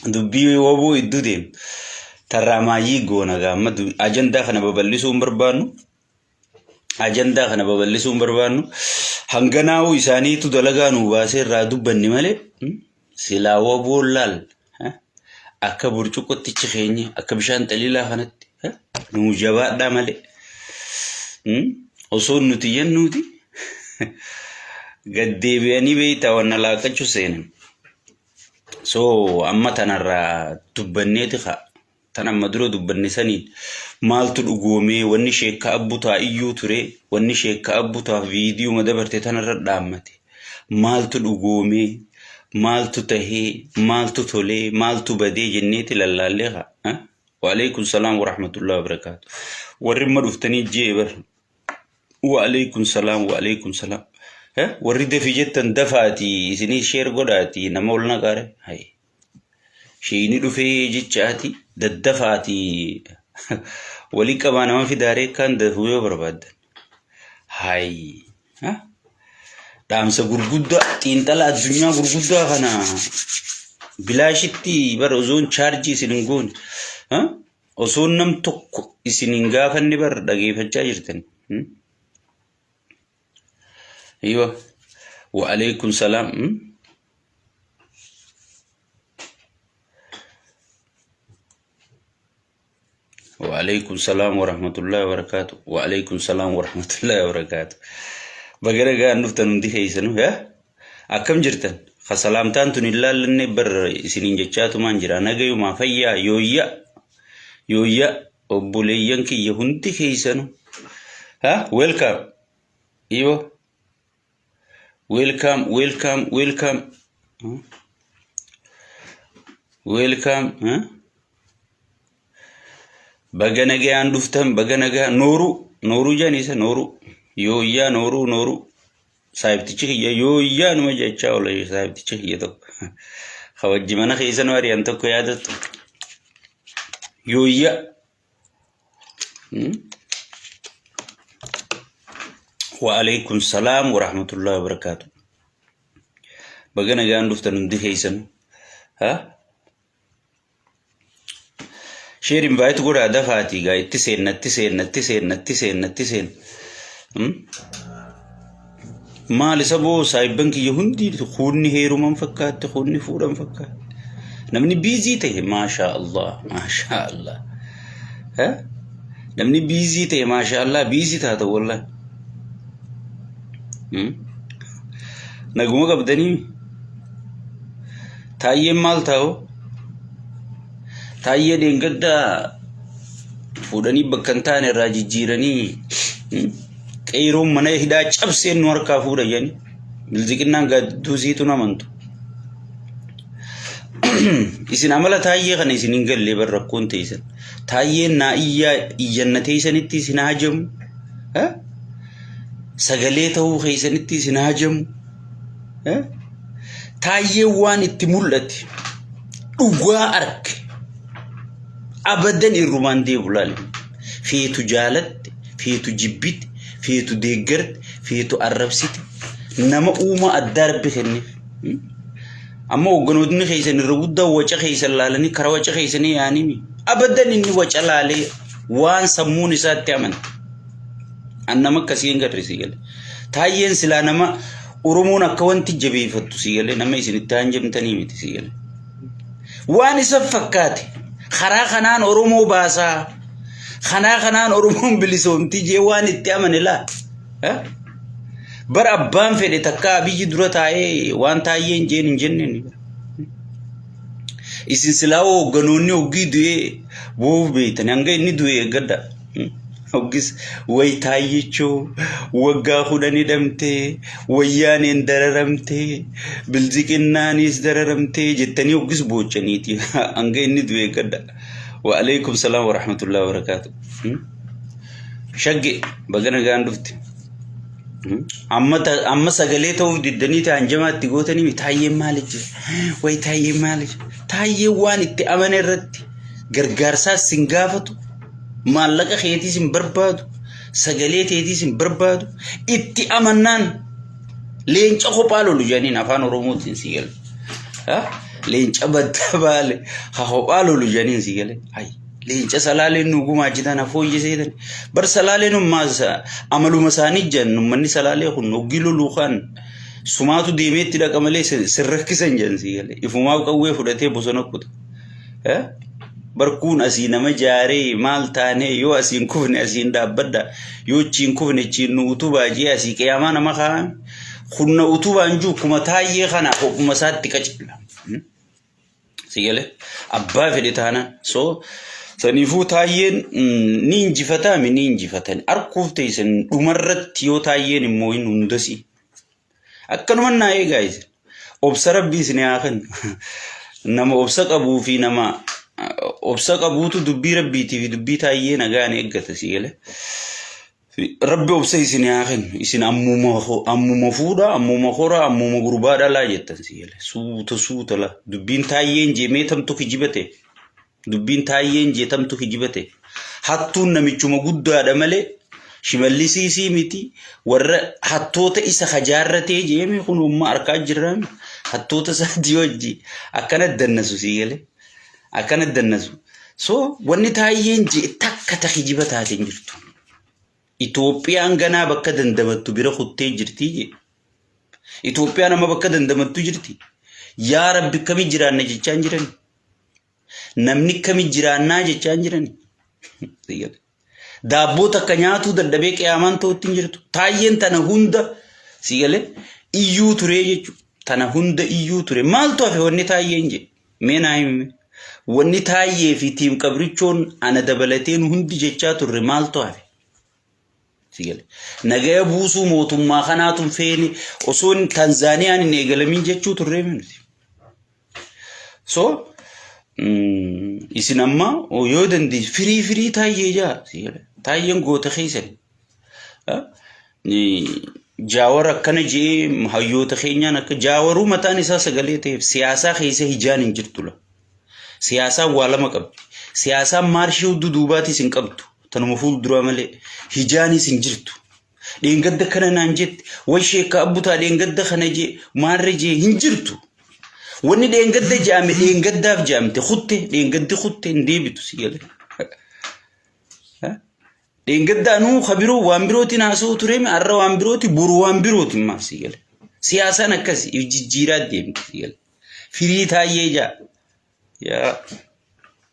Dubbii woboo idduu deemtu. Tarraa maayyii goona gaamma ajandaa kana babal'isuu hin barbaannu. Ajandaa kana babal'isuu hin barbaannu. Hanganaa'uu isaaniitu dalagaa nuu baasee irraa dubbanne malee silaa woboon laal akka burcuqqottichi keenya akka bishaan xaliilaa kanatti nuu jabaadhaa malee. Osoo nuti jennuuti gad deebi'anii beektaa wanna laaqachuu seenan. So amma tanarraa dubbanneeti kaa tan amma dura dubbanne saniin maaltu dhugoomee wanni sheekka abbutaa iyyuu ture wanni sheekka abbutaa viidiyuma dabarte tanarra dhaammate maaltu dhugoomee maaltu tahee maaltu tolee maaltu badee jenneeti lallaallee kaa. Waalaikum salaam warahmatullahi wabarakaatu. Warri amma dhuftanii jee bar Wa'aleeykum salaam wa'aleeykum salaam. Eh, Warri dafi jettan dafaati isinii sheer godhaati nama ol naqaare. Hay. Sheeyni dhufee jechaati daddafaati walii qabaa nama fidaaree kaan dafuu yoo barbaaddan. Hay. Ha? Dhaamsa gurguddaa xiinxala addunyaa gurguddaa kana bilaashitti bara osoon chaarjii isin hin goone. Ha? Osoo nam tokko isin hin gaafanne bar dhageeffachaa jirtan. Aywa. Wa alaikum salaam. Wa alaikum salaam wa rahmatullahi wa barakaatu. Wa alaikum salaam wa rahmatullahi wa barakaatu. Baga nagaan dhuftan hundi keessanuu. Yaa? Akkam jirtan? Ka salaamtaan tun hin laallanne bar isiniin jechaatumaan jira. Nagayumaa fayyaa yooyya yooyya obboleeyyan kiyya hundi keessanu. Ha? Welcome. Iyo. Welcome, welcome, welcome. Welcome. Huh? Baga nagayaan dhuftan baga nagaa nooruu nooruu jedhaniisa nooruu yooyyaa nooruu nooruu. Saahibtichi kiyya yooyyaa numa jechaa oola saahibtichi kiyya tokko. Ka wajji mana keessa nu ari'an tokko yaadattu. Yooyyaa. Wa'alaikum salaam wa rahmatullahi wa barakaatu. Baga nagaan dhuftan hundi keessanuu. Ha? Share invite godhaa dafaatii gaa itti seenna itti seenna itti seenna itti seenna itti seenna. Maal isa boo saayibban kiyya hundi kuunni heeruman fakkaatti kuunni fuudhan fakkaatti. Namni biizii ta'e maashaa Allah maashaa Allah. Namni biizii ta'e maashaa Allah biizii taata wallahi. Naguma qabdanii Taayyeen maal taa'u? Taayyee dheengaddaa fuudhanii bakka hin taane irraa jijjiiranii qeeroon mana hidhaa cabseen nu harkaa fuudha jedhanii bilziqinnaan gaaddiduu siitu namantu. Isin amala taayyee kana isin hin galle bar rakkoon teessan. Taayyeen naa iyyaa iyyanna teessanitti isin hajamu. Sagalee ta'uu keessanitti isin hajamu. Taayyeen waan itti mul'ate dhugaa arge abadan irrumaan deebu laali. Feetu jaalatte, feetu jibbite, feetu deeggarte, feetu arrabsite nama uumaa addaa rabbi kenneef. Amma hogganootni keessan irra guddaa waca keessan laalanii karaa waca keessanii yaa'anii abadan inni waca laalee waan sammuun isaatti amante. An nama akkasii hin garre sii gale. Taayyeen silaa nama Oromoon akka wanti jabeeffattu sii galee nama isinitti hanjamtanii miti sii galee. Waan isa fakkaate karaa kanaan Oromoo baasaa karaa kanaan Oromoon bilisoomtii jee waan itti amane laa. Bara abbaan fedhe takka biyyi dura taa'ee waan taayyeen jeen hin jenneen. Isin silaa hoogganoonni hoggii du'ee boo'uuf beektan hanga inni du'e eeggadha. Hoggis way taayyichoo waggaa 10 hidhamtee wayyaaneen dararamtee bilziqinnaanis dararamtee jettanii hoggis boochaniiti hanga inni du'e eeggadha. Wa'aleekum salaam wa rahmatullahi wa barakaatu. Shagge baga nagaan dhufte. Amma sagalee ta'uuf diddanii ta'an jamaa itti gootanii taayyeen maali jira? Way taayyeen maali jira? Taayyeen waan itti amane irratti gargaarsaas sin gaafatu, maallaqa keetiis hin barbaadu, sagalee teetiis hin barbaadu, itti amannaan leenca kophaa lolu jedhaniin afaan Oromootiin si gala. Leenca baddaa baale ha kophaa lolu janiin si galee. Hay leenca salaaleen nu gumaachitan ha fooyyeseetan. Bar salaaleen ummaas amaluma isaanii jan ummanni salaalee kun hoggii loluu kaan sumaatu deemee itti dhaqa malee sin rakkisan jan si galee. Ifumaaf qawwee fudhatee bosona kuta. Barkuun asii nama jaaree maal taanee yoo asiin kufne asiin dhaabbadha yoo achiin kufne achiin nu utubaa jee asii qiyaamaa nama kaa'an kunna utubaan jiru kuma taayyee kana kophuma isaatti qacilla. Si galee abbaa fedhe taanaan so saniifuu taayyeen ni injifataami ni injifatani arkuuf teessan dhumarratti yoo taayyeen immoo hin hundasii. Akkanuman naa eegaa isin. Obsa rabbii isin haa kennu. Nama obsa qabuu fi nama obsa qabuutu dubbii rabbiitii fi dubbii taayyee nagaan eeggata si galee. Rabbi obsa isin haa kennu. Isin ammuma ammuma fuudha, ammuma hora, ammuma gurbaa dhalaa jettan si galee. Suuta suuta la. Dubbiin taayyeen jeemee tamtu kijibate. Dubbiin taayyeen jeetamtu kijibate. Hattuun namichuma guddaadha malee shimallisiisii miti warra hattoota isa kajaarratee jeeme kun umma harkaa jirraami. Hattoota isaatii wajji akkana dannasu sii galee. Akkana dannasu. So wanni taayyeen jee takka ta kijiba taate hin jirtu. Itoophiyaan ganaa bakka dandamattu bira kuttee jirti jee. Itoophiyaan amma bakka dandamattu jirti. Yaa Rabbi kami jiraanna jechaa hin jirani. Namni kami jiraannaa jechaa hin jirani. Daabboo takka nyaatuu dadhabee qiyaamaan ta'utti hin jirtu. Taayyeen tana hunda si galee iyyuu turee jechuudha. Tana hunda iyyuu ture. Maaltu hafe wanni taayyeen jedhe? Mee naa himi. Wanni taayyee fi tiim qabrichoon ana dabalatee nu hundi jechaa turre maaltu hafe? Si gale. Nagaya buusuu mootummaa kanaatu hin feene osoo Tanzaaniyaan hin eegalamin jechuu turree miti. So isin amma yoo dandeessu firii firii taayyee jaa si gale. Taayyeen goota keessan. Jaawar akkana jee hayyoota keenyaan akka jaawaruu mataan isaa sagalee ta'eef siyaasaa keessa hijaan hin jirtu la. Siyaasaan waa lama qabdi. Siyaasaan maarshii hudduu duubaatis hin qabdu. Tanuma fuulduraa malee. Hijaanis hin jirtu. Dheengadda kana naan jette. Way sheekka abbutaa dheengadda kana jee maarre jee hin jirtu. Wanni dheengadda je'ame dheengaddaaf je'amte kutte dheengaddi kutte hin deebitu si galee. Dheengadda anuu ka biroo waan birootiin haasa'u tureemi har'a waan birooti boru waan birooti maal si gale. Siyaasaan akkasi if jijjiiraa deemti si gale. Firii taayyee jaa. Yaa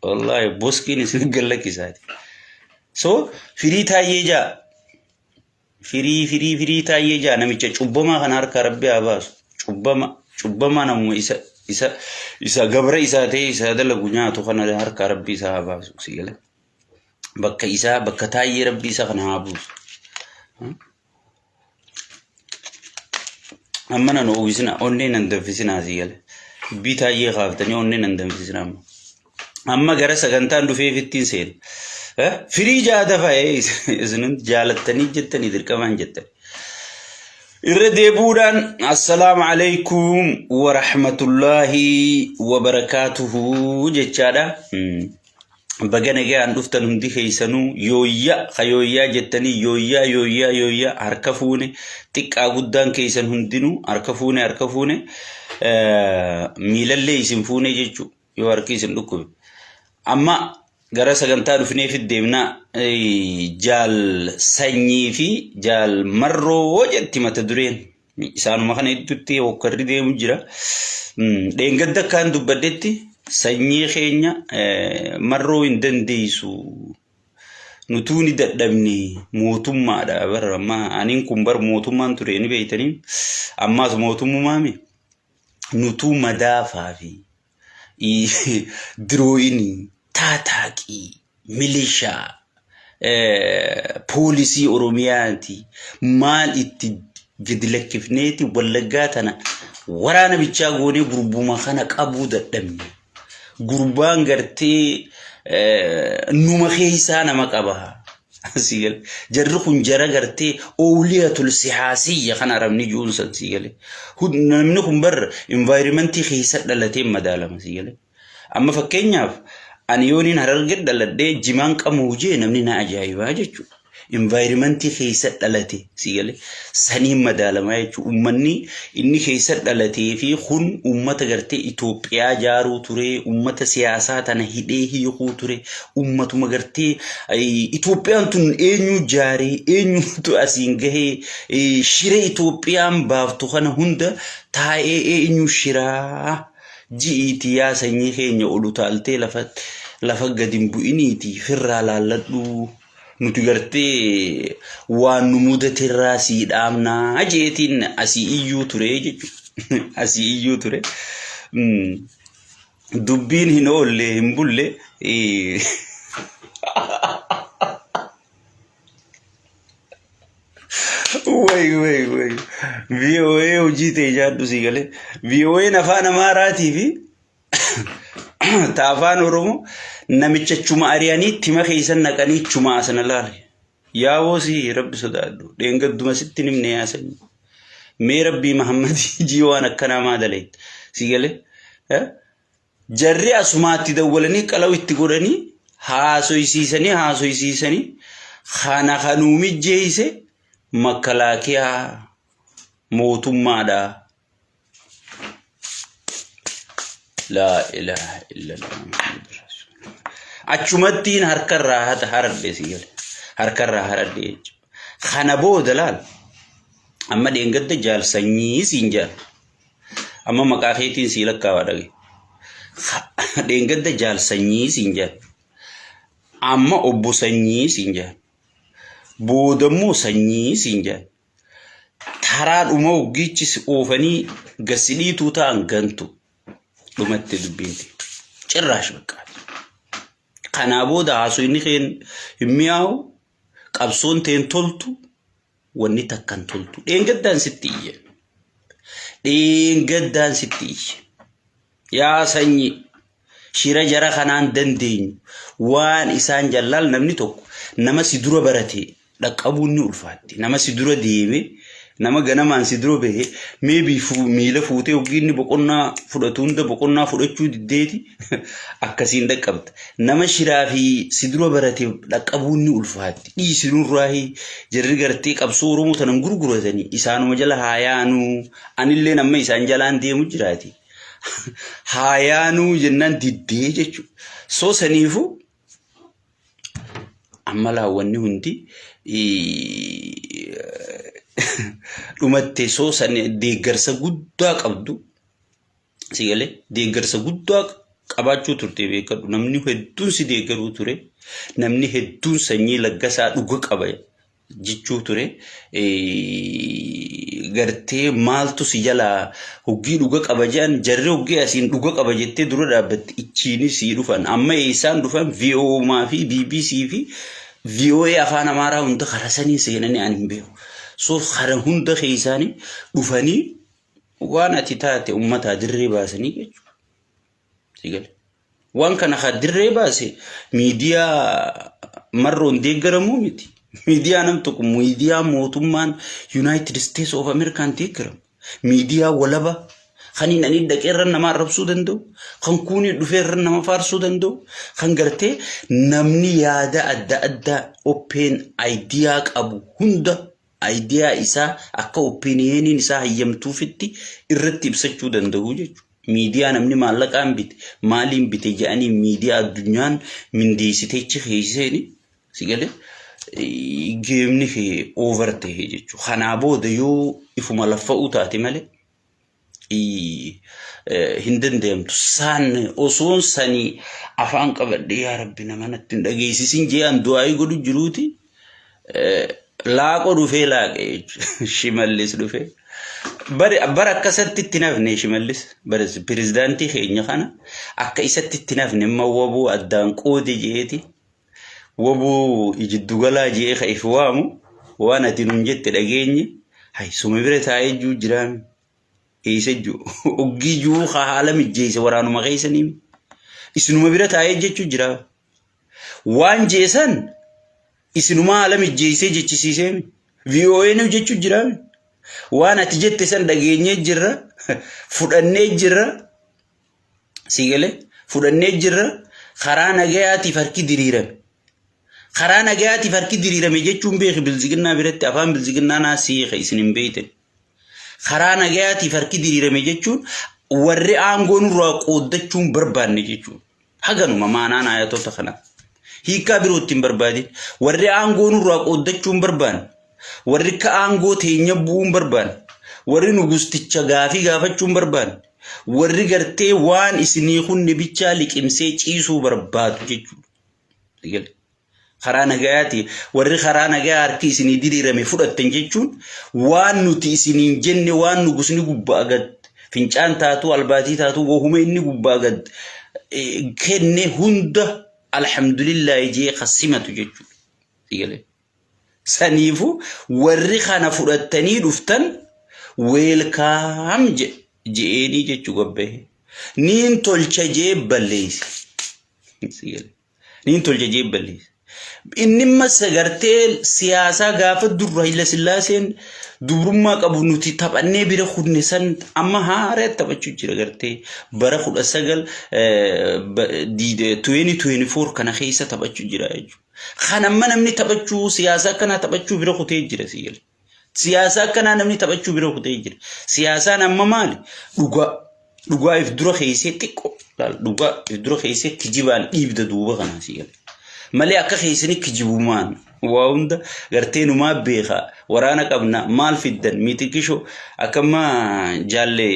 wallaahi boskiin isin gallakkisaati. So firii taayyee jaa. Firii firii firii taayyee jaa namicha cubbamaa kana harkaa rabbi haa baasu. Cubbama cubbamaa namuma isa isa isa gabra isaa ta'ee isa dalagu nyaatu kana harkaa rabbi isaa haa baasu si gale. Bakka isaa bakka taayyee rabbi isa kana haa buusu. Amma nan uwwisina onnee nan danfisinaa asii gale. Dubbii taayyee kaaftanii onnee nan danfisinaa amma. Amma gara sagantaan dhufeef ittiin seena. Firii jaata fa'ee isin jaalattanii jettanii dirqamaan jettan. Irra deebi'uudhaan assalaamu alaikum wa rahmatullaahi wa barakaatuhu jechaadha. Baga nagayaan dhuftan hundi keessanuu yooyya ka yooyyaa jettanii yooyyaa yooyyaa yooyyaa harka fuune xiqqaa guddaan keessan hundinuu harka fuune harka fuune miilallee isin fuune jechuu yoo harki isin dhukkube. Amma gara sagantaa dhufneef deemna jaal sanyii fi jaal marroo jetti mata dureen. Isaanuma kana gidduutti hokkarri deemu jira. Dheengadda akkaan dubbadhetti sanyii keenya marroo hin dandeessu. Nutuu ni dadhabne mootummaadha bara amma aniin kun bar mootummaan ture ni beektanii ammaas mootummumaami. Nutuu madaafaa fi dirooyinii taataaqii milishaa poolisii Oromiyaati maal itti gadi lakkifneeti wallaggaa tana waraana bichaa goonee gurbuma kana qabuu dadhabne. Gurbaan gartee numa keessaa nama qaba. Sii gale. Jarri kun jara gartee oowliyatul sihaasiyya kan arabni ju'uun san sii gale. Namni kun bar environmentii keessa dhalatee madaalama sii gale. Amma fakkeenyaaf ani yooniin hararge dhaladhee jimaan qamuu jee namni na ajaa'ibaa jechuudha. Environmentii keessa dhalate si galee saniin madaalamaa jechuudha. Uummanni inni keessa dhalatee fi kun uummata gartee Itoophiyaa jaaruu ture, uummata siyaasaa tana hidhee hiikuu ture, uummatuma gartee Itoophiyaan tun eenyu jaaree eenyutu asiin gahee shira Itoophiyaan baaftu kana hunda taa'ee eenyu shiraa ji'iitii yaa sanyii keenya ol utaaltee lafa gadi hin bu'iniitii firraa laalladhu. Nuti gartee waan nu mudaterraa sii dhaamnaa jeetiin asii iyyuu ture jechuudha. Asii iyyuu ture. Dubbiin hin oolle hin bulle. Way way way. VOA hojii ta'e nyaadhu sii galee. VOAn afaan Amaaraatii fi ta afaan Oromoo namicha chuma ari'anii tima keessa naqanii chuma asana laale. Yaawoo si rabbi sodaadhu. Dheengadduma sitti nimne yaa sanyii. Mee rabbii Mahammadii jii waan akkanaa maa dalayta. Si galee. Jarri asumaatti dawwalanii qalaw itti godhanii haasoysiisanii haasoysiisanii kana kanuu mijjeeyse makalaakiyaa mootummaadha. Laa ilaaha illallah Muhammad Rasuulullah. Achumattiin harkarraa hata haradhe si gale. Harkarraa haradhe jechuudha. Kana booda laal amma dheengadda jaal sanyii siin jaal. Amma maqaa keetiin sii lakkaawaa dhage. Dheengadda jaal sanyii siin jaal. Amma obbo sanyii siin jaal. Boodammoo sanyii siin jaal. Taraa dhuma hoggiichi si oofanii gad si dhiituu ta'an gantu. Dhumatte dubbiin tee. Cirraash bakka. Kanaa booda haasofni keen hin mi'aawu, qabsoon teen toltu, wanni takka hin toltu. Dheengaddaan sitti iyye. Dheengaddaan sitti iyye. Yaa sanyii shira jara kanaan dandeenyu waan isaan jallaal namni tokko nama si dura barate dhaqqabuun ni ulfaatti. Nama si dura deeme nama ganamaan si dura bahe meebii miila fuutee hoggii inni boqonnaa fudhatu hunda boqonnaa fudhachuu diddeeti akkasiin dhaqqabda. Nama shiraa fi si dura barate dhaqqabuun ni ulfaatti. Dhiisi nurraahi jarri gartee qabsoo Oromoo tanan gurguratanii isaanuma jala haa yaanuu anilleen amma isaan jalaan deemu jiraati. Haa yaanuu jennaan diddee jechuudha. So saniifuu amma laawwanni hundi dhumatte soo san deeggarsa guddaa qabdu si galee deeggarsa guddaa qabaachuu turte beekadhu namni hedduun si deeggaruu ture namni hedduun sanyii laggasaa dhuga qaba jechuu ture. Gartee maaltu si jalaa hoggii dhuga qaba jedhan jarri hoggii asiin dhuga qaba jettee dura dhaabbatti ichiinis sii dhufan amma eessaan dhufan VOA fi BBC fi VOA afaan Amaaraa hunda karaa sanii seenanii ani hin beeku. So kara hunda keessaanii dhufanii waan ati taate ummataa dirree baasanii jechuudha. Si gale. Waan kana ka dirree baase miidiyaa marroon deeggaramuu miti. Miidiyaa nam tokko miidiyaa mootummaan United States of American deeggaramu. Miidiyaa walaba kan hin ani dhaqee irra nama arrabsuu danda'u, kan kuunii dhufee irra nama faarsuu danda'u, kan gartee namni yaada adda addaa open idea qabu hunda idea isaa akka opinioniin isaa hayyamtuufitti irratti ibsachuu danda'u jechuudha. Miidiyaa namni maallaqaan bite maaliin bite jedhanii miidiyaa addunyaan mindeessitee achi keesseeni si galee geemni kee over ta'e jechuudha. Kanaa booda yoo ifuma laffa'uu taate malee hin danda'amtu. Saan osoon sanii afaan qabadhe yaa rabbi nama natti hin dhageessisin je'an du'aayii godhu jiruuti. Laaqoo dhufee laaqe jechuudha. Shimallis dhufee. Bara akkasatti itti nafne Shimallis. Bara pirezidaantii keenya kana akka isatti itti nafne amma waboo addaan qoode je'eeti. Waboo jiddugalaa je'ee ka if waamu waan ati nuun jette dhageenye. Hay suma bira taa'ee jiru jiraami. Eessa jiru? Oggii jiru ka haala mijjeesse waraanuma keessanii. Isinuma bira taa'ee jechuu jira. Waan jeesan isinumaa haala mijjeessee jechisiisee VOA jechuu jira. Waan ati jette san dhageenyee jirra. Fudhannee jirra. Sii galee fudhannee jirra. Karaa nagayaatiif harki diriirame. Karaa nagayaatiif harki diriirame jechuun beeki bilziginnaa biratti afaan bilziginnaa naa siika isin hin beeytan. Karaa nagayaatiif harki diriirame jechuun warri aangoo nurraa qooddachuu hin barbaanne jechuudha. Haganuma maanaan ayatoota kanaa. Hiikkaa biroo itti hin barbaadin. Warri aangoo nurraa qooddachuu hin barbaanne. Warri akka aangoo teenya bu'uu hin barbaanne. Warri nugusticha gaafii gaafachuu hin barbaanne. Warri gartee waan isinii kunne bichaa liqimsee ciisuu barbaadu jechuudha. Eegale. Karaa nagayaati warri karaa nagayaa harki isinii diriirame fudhattan jechuun waan nuti isiniin jenne waan nugusni gubbaa gad fincaan taatuu albaatii taatuu wahuma inni gubbaa gad kenne hunda alhamdulillaahi jee ka simatu jechuudha. Eegale. Saniifu warri kana fudhattanii dhuftan weelkaam je'eenii jechuu gabbahee. Niin tolcha jee balleeyse. Niin tolcha jee balleeyse. Inni imma sagartee siyaasaa gaafa dur Hayila Sillaaseen dubrummaa qabu nuti taphannee bira kunne san amma haaree taphachuu jira gartee bara 19 2024 kana keessa taphachuu jira jechuudha. Kan amma namni taphachuu siyaasa akkanaa taphachuu bira kutee jira si gale. Siyaasa akkanaa namni taphachuu bira kutee jira. Siyaasaan amma maali? Dhugaa. Dhugaa if dura keessee xiqqoo. Laal dhugaa if dura keessee kijibaan dhiibda duuba kanaa si gale. Malee akka keessanii kijibumaan waa hunda gartee numaa beeka waraana qabna maal fiddan miixiqishoo akka amma jaalle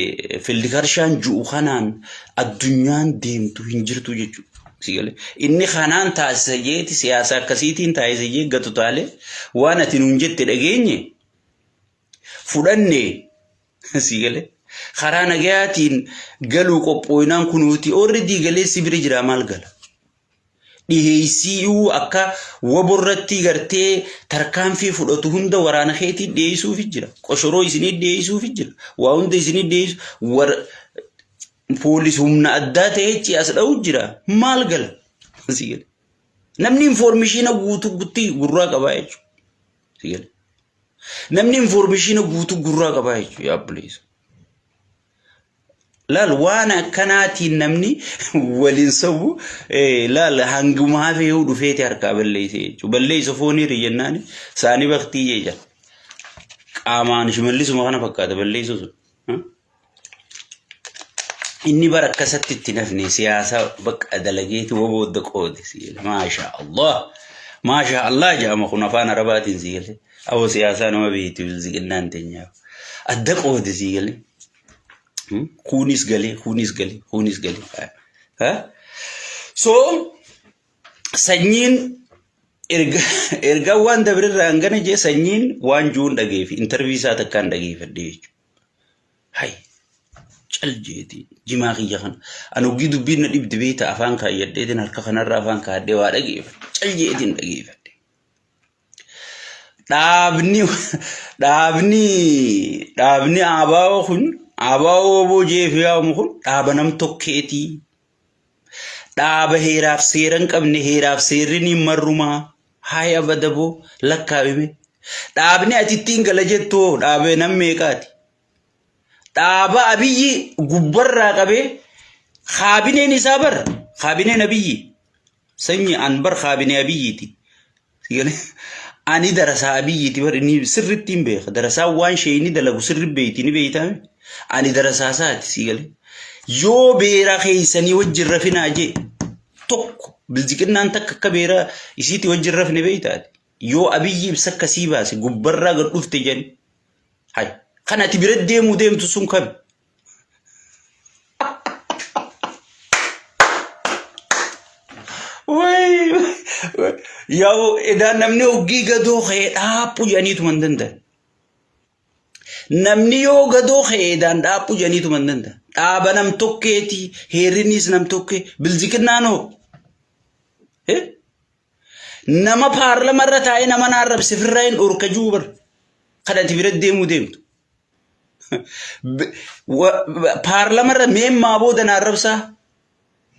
fildikarshaan ju'u kanaan addunyaan deemtu hin jirtu jechuudha. Si galee? Inni kanaan taasisa jeeti siyaasa akkasiitiin taasisa jee gatu taalee waan ati nuun jette dhageenye fudhanne si galee? Karaa nagayaatiin galuu qophooynaan kunuuti already galee si bira jiraa maal gala? Dhiheessii akka wbo irratti gartee tarkaanfii fudhatu hunda waraana keetiin dhiheessuufi jira. Qoshoroo isinii dhiheessuufi jira. Waa hunda isinii dhiheessu. Poolis humna addaa ta'ee as dha'u jira. Maal gala? Si gala. Namni infoormishiina guutuu gutti gurraa qabaa jechuudha. Si gala. Namni infoormishiina guutuu gurraa qabaa jechuudha yaa obboleessa. Laal waan akkanaatiin namni waliin sobu laal hanguma hafee dhufeeti harkaa balleesse jechuudha. Balleessa foonii jennaan saanii baktii jecha. Qaamaan shimallisuma kana fakkaata balleessu sun. Inni bara akkasatti itti nafne siyaasa bakka dalageeti wabooda qoode siila. Maasha Allah. Maasha Allah jedhama kun afaan arabaatiin si galee. Aboo siyaasaa nama beekti bilziqinnaan teenyaaf. Adda qoode si galee. Kunis galee, kunis galee, kunis galee. So sanyiin erga erga waan dabrirraa hangana jee sanyiin waan juun dhageefi intarvii isaa takkaan dhageeffadhe jechuudha. Hay cal jeeti jimaa kiyya kana. Ani hoggii dubbiin na dhibdi beekta afaan kaayyadheetiin harka kanarra afaan kaadhee waa dhageeffadhe. Cal jeetiin dhageeffadhe. Dhaabni dhaabni dhaabni ABO kun ABO woboo jeefi yaamu kun dhaaba nam tokkeetii. Dhaaba heeraaf seera hin qabne heeraaf seerri ni marrumaa. Haay abadaboo lakkaa'ime. Dhaabni ati ittiin gala jettu hoo dhaaba nam meeqaati? Dhaaba Abiyyi gubbarraa qabee kaabineen isaa bar kaabineen Abiyyi sanyi an bar kaabinee Abiyyiiti. Ani darasaa Abiyyiiti bar inni sirriitti hin beeka. Darasaa waan ishee inni dalagu sirri beeyti ni beeytaa. Ani darasaa isaati si galee. Yoo beera keessanii wajjin rafinaa jee tokko bilziqinnaan takka akka beera isiitti wajjin rafne beeytaati. Yoo Abiyyi ibsa akkasii baase gubbarraa gad dhufte jedhani. Hay kan ati bira deemuu deemtu sun kami? Yaa edaa namni oggii gadoo ka'ee dhaaphu jedhaniituma hin danda'an. Namni yoo gadoo ka'ee edaan dhaaphu jedhaniituma hin danda'an. Dhaaba nam tokkeeti heerrinis nam tokkee bilziqinnaan hoo. Nama paarlama irra taa'ee nama na arrabse firraa hin dhorka jiru bar. Kan ati bira deemuu deemtu. Paarlama irra meemmaa booda na arrabsaa.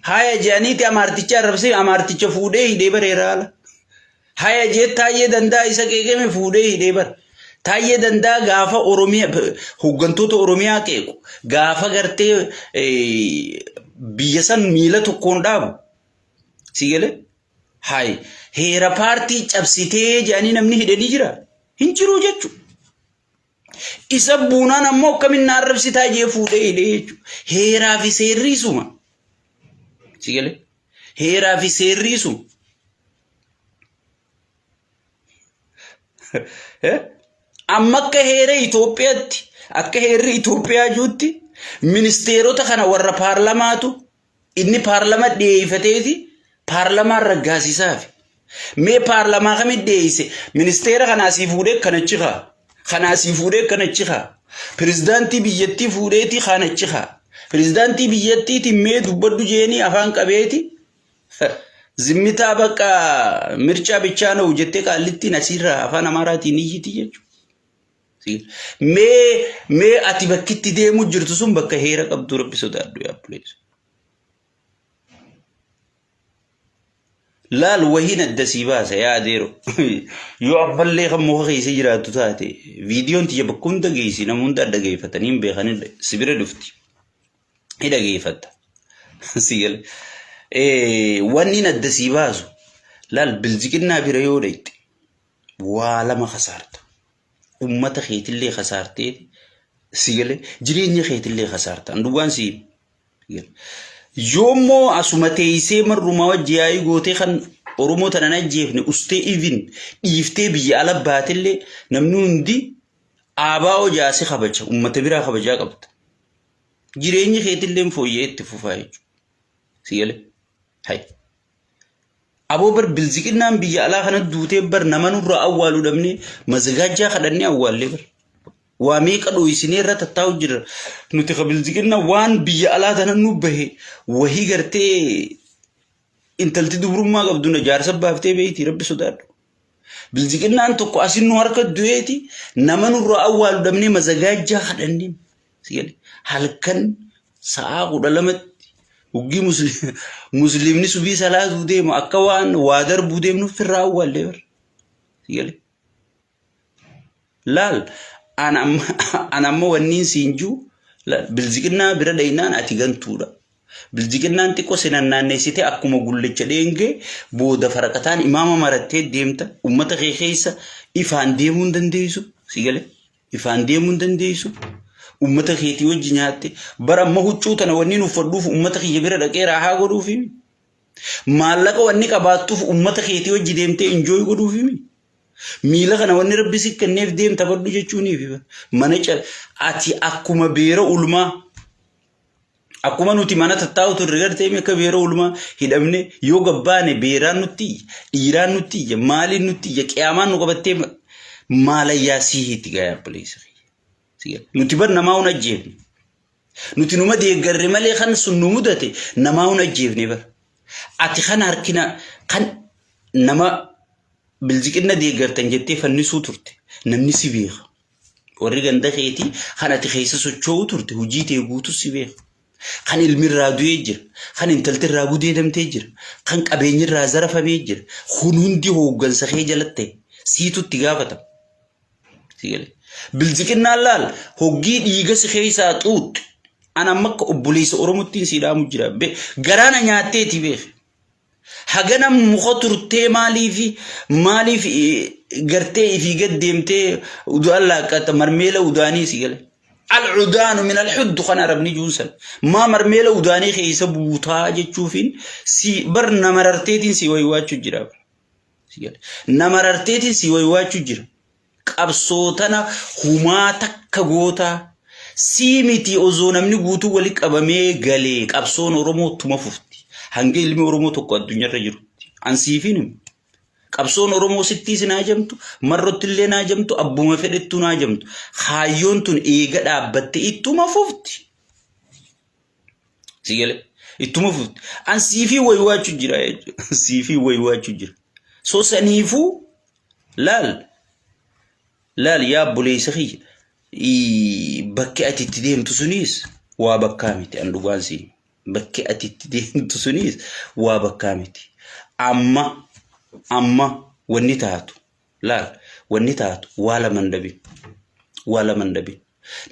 Haya jedhaniiti amaarticha arrabsee amaarticha fuudhee hidhee bareera haala. Haya jee taayyee danda'a isa qeeqeme fuudhee hidhee bara. Taayyee danda'a gaafa Oromiyaa hooggantoota Oromiyaa qeequ gaafa gartee biyya san miila tokkoon dhaabu. Si galee? Hay heera paartii cabsitee jedhanii namni hidhe ni jira? Hin jiru jechuudha. Isa buunaan ammoo akkamiin na arrabsitaa jee fuudhee hidhee jechuudha. Heeraa fi seerri isuma. Si galee? Heeraa fi seerri isuma. Amma akka heera Itoophiyaatti akka heerri Itoophiyaa jirutti ministeerota kana warra paarlamaatu inni paarlama dhiyeeffateeti paarlamaan raggaasisaafi. Mee paarlamaa kamitti dhiyeesse ministeera kana asii fuudhee kana achi kaa kana asii fuudhee kana achi kaa pirezidaantii biyyattii fuudheeti kana achi kaa pirezidaantii biyyattiitiin mee dubbadhu jeeni afaan qabeeti Zimmitaa bakka mircaa bichaa na'u jettee qaallittiin asiirraa afaan Amaaraatiin iyyiti jechuudha. Mee mee ati bakkitti deemu jirtu sun bakka heera qabdu rabbi sodaadhu yaa obboleessa. Laal wahiin adda sii baasa yaa adeero. Yoo ammallee kan muka keessa jiraattu taate viidiyoon tiyya bakka hunda geessi nama hunda dhageeffatanii hin beekanii si bira dhufti. Ni dhageeffatta. Si gale. Wanni adda sii baasu laal bilziqinnaa bira yoo dhayxe waa lama kasaarta. Ummata keetillee kasaartee si gale jireenya keetillee kasaarta. An dhugaan si yoommoo asuma teessee marrumaa wajji yaa'ii gootee kan Oromoo tanan ajjeefne ustee even dhiiftee biyya ala baatellee namni hundi ABO jaasi kabaja ummata biraa kabajaa qabda. Jireenyi keetillee fooyya'ee itti fufaa jechuudha. Si galee? Hay. Aboo bar bilziqinnaan biyya alaa kana duutee bar nama nurraa awwaalu dhabnee mazagaajjaa kadhannee awwaallee bar. Waa meeqa dhooysinee irra tattaa'u jirra. Nuti ka bilziqinna waan biyya alaa tana nu bahe wahii gartee intalti dubrummaa qabdu na jaarsa baaftee beeyti rabbi sodaadhu. Bilziqinnaan tokko asin nu harka du'eeti nama nurraa awwaalu dhabnee mazagaajjaa kadhannee. Si gale? Halkan sa'aa 12tti huggii musliimni subii salaatuu deemu akka waan waa darbuu deemnu firraa awwaallee bar. Si gale? Laal an amma an amma wanniin siin jiru laal bilziqinnaa bira dhaynaan ati gantuudha. Bilziqinnaan xiqqoo si nannaanneessitee akkuma gullicha dheengee booda faraqataan imaama marattee deemta ummata kee keessa ifaan deemuu hin dandeessu si gale? Ifaan deemuu hin dandeessu. Ummata keetii wajji nyaatte. Bara amma huccuu tana wanni nu uffadhuuf ummata kiyya bira dhaqee raahaa godhuufi. Maallaqa wanni qabaattuuf ummata keetii wajji deemtee enjoy godhuufi. Miila kana wanni rabbi si kenneef deem taphadhu jechuuniifi. Mana ati akkuma beera ulmaa Akkuma nuti mana tattaa'u turre gartee akka beera oolmaa hidhamne yoo gabbaane beeraan nutti iyya, dhiiraan nutti iyya, maaliin nutti iyya, qiyaamaan nu qabattee maalayyaa sii itti gayaa obboleessa kiyya. Nuti bar namaa hun ajjeefne. Nuti numa deeggarre malee kan sun nu mudate namaa hun ajjeefne bar. Ati kan harkina kan nama bilziqinna deeggartan jettee fannisuu turte namni si beeka. Warri ganda keetii kan ati keessa socho'uu turte hojii tee guutuu si beeka. Kan ilmi irraa du'ee jira. Kan intalti irraa gudeedamtee jira. Kan qabeenyi irraa zarafamee jira. Kun hundi hooggansa kee jalatti ta'e. Siitu itti gaafatama. Si galee. Bilziqinnaan laal hoggii dhiiga si keessaa xuuxxe. Ana amma akka obboleessa Oromottiin si dhaamu jira. Garaana nyaatteeti beeki. Hagana muka turtee maaliif maaliif gartee ifii gad deemtee udaan laaqqatta marmeela udaanii si gale. Al-udaanu min al-huddu kan arabni juun san. Maa marmeela udaanii keessa buutaa jechuufiin si bar nama rarteetiin si waywaachuu jira. Si gale. Nama rarteetiin si waywaachuu jira. Qabsoo tana humaa takka gootaa sii miti osoo namni guutuu wali qabamee galee qabsoon Oromoo tuma fufti. Hanga ilmi Oromoo tokko addunyaarra jirutti. An siifin himu. Qabsoon Oromoo sittiis hin haajamtu, marrotti illee hin haajamtu, abbuma fedhettuu hin haajamtu. Kaayyoon tun eega dhaabbatte ittuma fufti. Si galee ittuma fufti. An siifii waywaachuu jira jechuudha. Siifii waywaachuu jira. So saniifuu Laal laal yaa obboleessa kiyya bakki ati itti deemtu sunis waa bakkaa miti an dhugaan siin bakki ati itti deemtu sunis waa bakkaa miti amma amma wanni taatu laal wanni taatu waa lama hin dhabin waa lama hin dhabin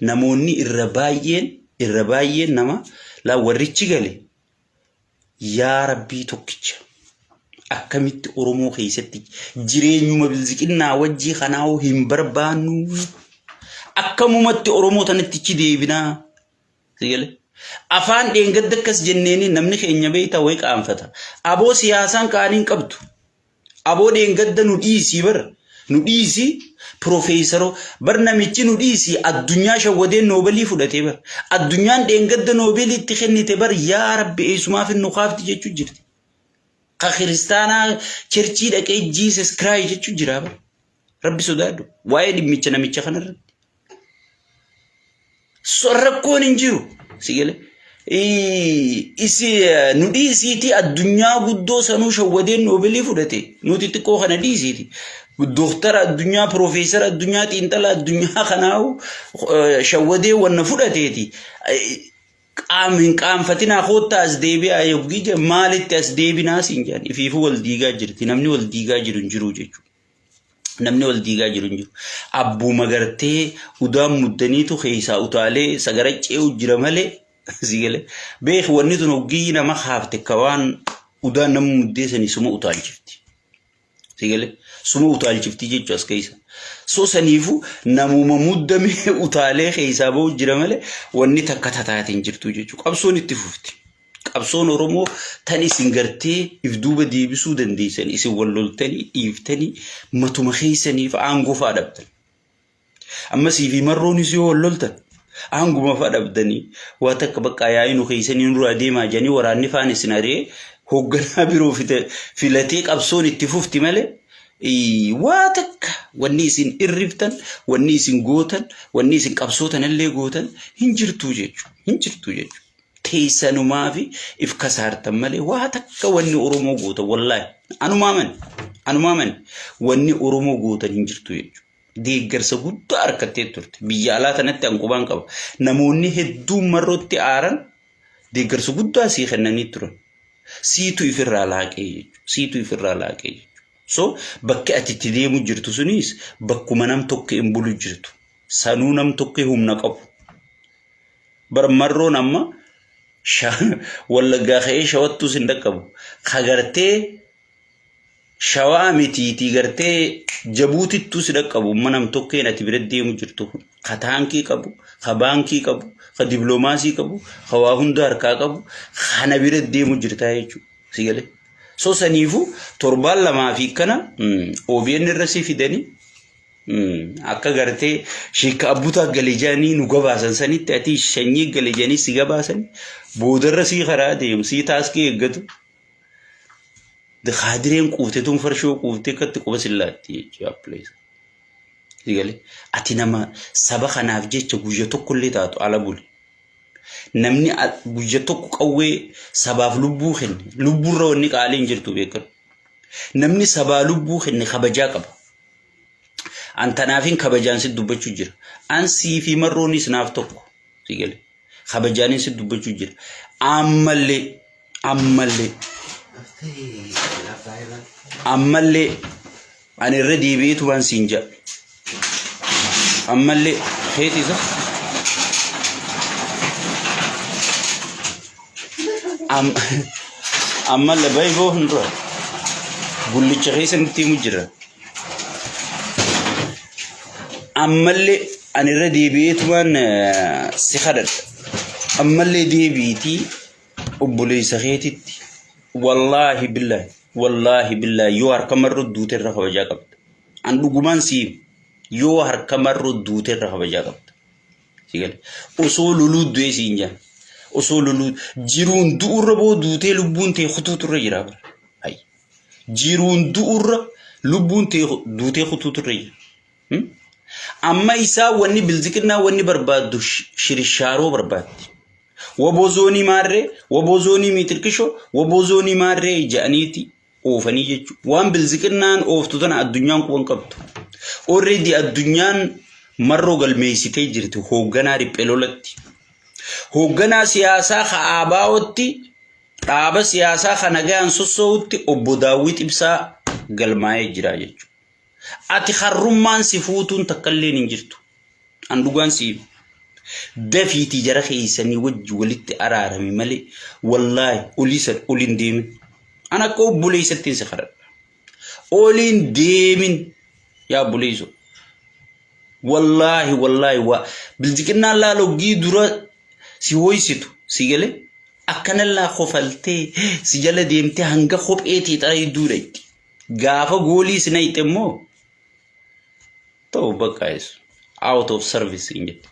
namoonni irra baay'een irra baay'een nama laal warrichi gale yaa rabbii tokkicha. Akkamitti Oromoo keessatti jireenyuma bilziqinnaa wajjii kanaa'uu hin barbaannu. Akkamumatti Oromoo tanatti ichi deebinaa. Sigale. Afaan dheengadda akkas jenneeni namni keenya beektaa wayi qaanfata. Aboo siyaasaan qaanii hin qabdu. Aboo dheengadda nu dhiisii bar nu dhiisii piroofeesaroo bar namichi nu dhiisii addunyaa shawwadee noobalii fudhatee bar addunyaan dheengadda noobeelii itti kennite bar yaa rabbi eessumaaf nu kaafti jechuu jirti. Ka kiristaanaa cherchii dhaqee Jesus Christ jechuu jira bar. Rabbi sodaadhu waa'ee dhimmicha namicha kanarratti. So rakkoon hin jiru. Si galee. Isi nu dhiisiitii addunyaa guddoo sanuu shawwadeen noobelii fudhate nuti xiqqoo kana dhiisiiti. Dooktara addunyaa, piroofeesara addunyaa, xiinxala addunyaa kanaahu shawwadee wanna fudhateeti. Qaam hin qaanfatinaa koottaa as deebi'aa yoggii jedhan maalitti as deebinaa siin jedhan ifiifuu wal diigaa jirti namni wal diigaa jiru hin jiru jechuudha. Namni wal diigaa jiru hin jiru. Abbuma gartee udaan muddaniitu keessaa utaalee sagara ce'u jira malee si galee. Beeki wanni tun hoggii nama kaafte ka waan udaan nama muddee sanii suma utaalchifti. Si galee suma utaalchifti jechuu as keessa. So saniifu namuma muddamee utaalee keessaa ba'u jira malee wanni takka tataate hin jirtu jechuudha. Qabsoon itti fufti. Qabsoon Oromoo tan isin gartee if duuba deebisuu dandeessan isin wal loltanii dhiiftanii matuma keessaniif aangoo fa'aa dhabdan. Amma sii fi marroonis yoo wal loltan aanguma fa'aa dhabdanii waa takka bakka yaa'ii nu keessanii nurraa deemaa jedhanii waraanni faan isin ari'ee hoogganaa biroo filatee qabsoon itti fufti malee waa takka wanni isin irriftan wanni isin gootan wanni isin qabsootanillee gootan hin jirtuu jechuudha hin jirtuu jechuudha. Teessanumaa fi if kasaartan malee waa takka wanni Oromoo gootan wallaahi anumaa mani anumaa mani wanni Oromoo gootan hin jirtu jechuudha. Deeggarsa guddaa argattee turte biyya alaa tanatti an qubaan qaba namoonni hedduun marrootti aaran deeggarsa guddaa sii kennanii turan siitu ifirraa laaqee jechuudha siitu ifirraa laaqee jechuudha. So bakki ati itti deemu jirtu sunis bakkuma nam tokko hin bulu jirtu sanuu nam tokko humna qabu. Bar marroon amma wallaggaa ka'ee shawattuus hin dhaqqabu. Ka gartee shawaa mitiitii gartee jabuutittuu si dhaqqabu amma nam tokkeen ati bira deemu jirtu kun ka taankii qabu, ka baankii qabu, ka dibloomaasii qabu, ka waa hunda harkaa qabu kana bira deemu jirtaa jechuudha. Si galee. So saniifuu torbaan lamaa fi kana OBN irra si fidanii Akka gartee sheekka abbutaa gale jedhanii nu gabaasan sanitti ati shanyii gale jedhanii si gabaasan boodarra sii karaa deemu sii taaskii eeggatu. Kaadireen quufte tun farshoo quuftee akkatti quba sillaatti jechuudha please. Sigale ati nama saba kanaaf jecha guyya tokkollee taatu ala buli. Namni guyya tokko qawwee sabaaf lubbuu kenne lubbuurra wanni qaaliin jirtu beekadhu. Namni sabaa lubbuu kenne kabajaa qaba. An tanaafin kabajaan si dubbachuu jira. An sii fi marroonis naaf tokko. Si gale. Kabajaanin si dubbachuu jira. Ammallee ammallee ammallee ani irra deebi'eetu waan siin jedha. Ammallee keeti isa. Ammallee baay'ee hin dura. Gullicha keessa nutti himu jira. Ammallee ani irra deebi'eetumaan si kadhadha. Ammallee deebi'iitii obboleessa keetitti wallaahi billaahi wallaahi billaahi yoo harka marroo duute irra kabajaa qabda. An dhugumaan si hima. Yoo harka marroo duute irra kabajaa qabda. Si gale. Osoo loluu du'ee siin jaan. Osoo loluu jiruun du'urra boo duutee lubbuun tee kutuutu irra jira bara. Hayy. Jiruun du'urra lubbuun tee duutee kutuutu irra jira. Amma isaa wanni bilziqinnaa wanni barbaaddu shirishaaroo barbaaddi. Waboo zoonii maarree, waboo zoonii miitirkishoo, waboo zoonii maarree jedhaniiti oofanii jechuudha. Waan bilziqinnaan ooftu tana addunyaan quban qabdu. Already addunyaan marroo galmeessitee jirti hoogganaa riphee lolatti. Hoogganaa siyaasaa ka ABOtti dhaaba siyaasaa ka nagayaan sossoo'utti obbo Daawwit Ibsaa galmaa'ee jira jechuudha. Ati harrummaan si fuutuun takkalleen hin jirtu. An dhugaan si hima. Dafiitii jara keessanii wajji walitti araarami malee wallaahi olii san ol hin deemin. An akka obboleessattiin si kadhadha. Oliin deemin yaa obboleessoo. Wallaahi wallaahi waa bilxiqinnaan laal hoggii dura si hoysitu si galee akkanallaa kofaltee si jala deemtee hanga kophee tee xarayduu dhaqxi. Gaafa goolii si naqxe immoo ta'u bakka yesu out of service hin jette.